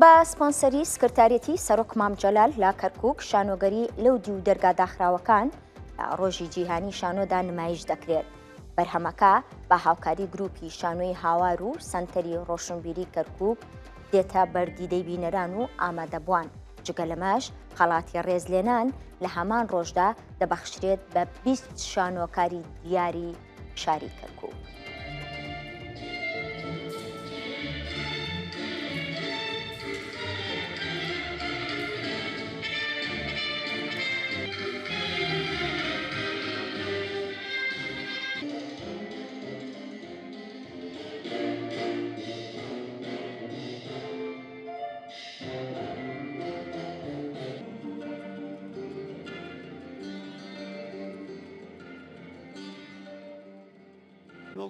بە سپۆنسەری سکرتاریەتی سەرۆک مام جەلال لە کەرکوک شانۆگەری لەو دیو دەرگا داخراوەکان لە ڕۆژی جیهانی شانۆدا نمایش دەکرێت. بەرهەمەکە بە هاوکاری گروپی شانۆی هاوار و سەنتەری ڕۆشنبیری کەرکوک دێتە بەردیدەی بینەران و ئامادەبوان، جگە لەمەش خەڵاتی ڕێزلێنان لە هەمان ڕۆژدا دەبەخشرێت بە 20 شانۆکاری دیاری شاری کەرکوک.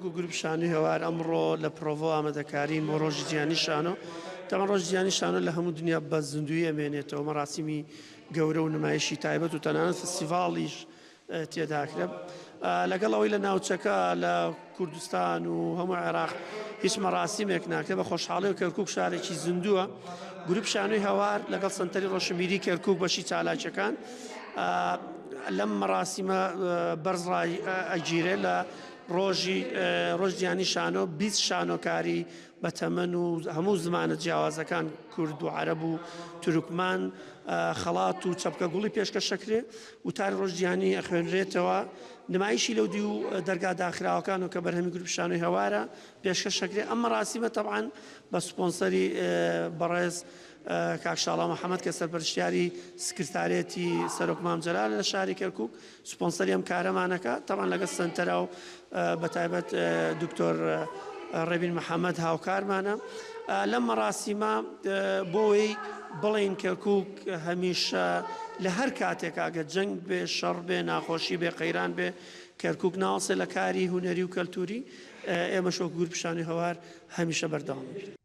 وەکو گروپ شانۆی هەوار ئەمڕۆ لە پرۆڤۆ ئامادەکارین بۆ ڕۆژی جیهانی شانۆ تەمان ڕۆژی جیهانی شانۆ لە هەموو دنیا بە زیندووی ئەمێنێتەوە مەراسیمی گەورە و نمایشی تایبەت و تەنانەت فستیڤاڵیش تێداکرێت لەگەڵ ئەوەی لە ناوچەکە لە کوردستان و هەموو عێراق هیچ مەراسیمێک ناکرێت بە خۆشحاڵی و کەرکک شارێکی زیندووە گروپ شانۆی هەوار لەگەڵ سنتەری ڕۆشنبیری کەرکک بەشی چالاکیەکان لەم مەراسیمە بەرز ئەگیرێ لە ڕۆژی ڕۆژ جیهانی شانۆ 20 شانۆکاری بە تەمەن و هەموو زمانە جیاوازەکان کورد و عەرەب و تورکمان خەڵات و چەپکە گوڵی پێشکەشەکرێ وتاری ڕۆژ جیهانی ئەخوێنرێتەوە نمایشی لەو دیو دەرگا داخراوەکان و کە بەرهەمی گروپ شانۆی هەوارە پێشکەشەکرێ ئەم مەراسیمە تەبعەن بە سپۆنسەری بەڕێز کاک شاڵاو محەمەد کە سەرپەرشتیاری سکرتارێتی سەرۆک مام جەلالە لە شاری کەرکوک سپۆنسەری ئەم کارەمانەکە تەبعەن لەگەڵ سەنتەرا و بەتایبەت دکتۆر ڕێبین محەمەد هاوکارمانە لەم مەراسیمە بۆی بڵین کەرکوک هەمیشە لە هەر کاتێک ئەگەر جەنگ بێ شەڕ بێ ناخۆشی بێ قەیران بێ کەرکوک ناوەسێ لە کاری هونەری و کەلتوری ئێمەش وەک گروپ شانۆی هەوار هەمیشە بەردەوام بین.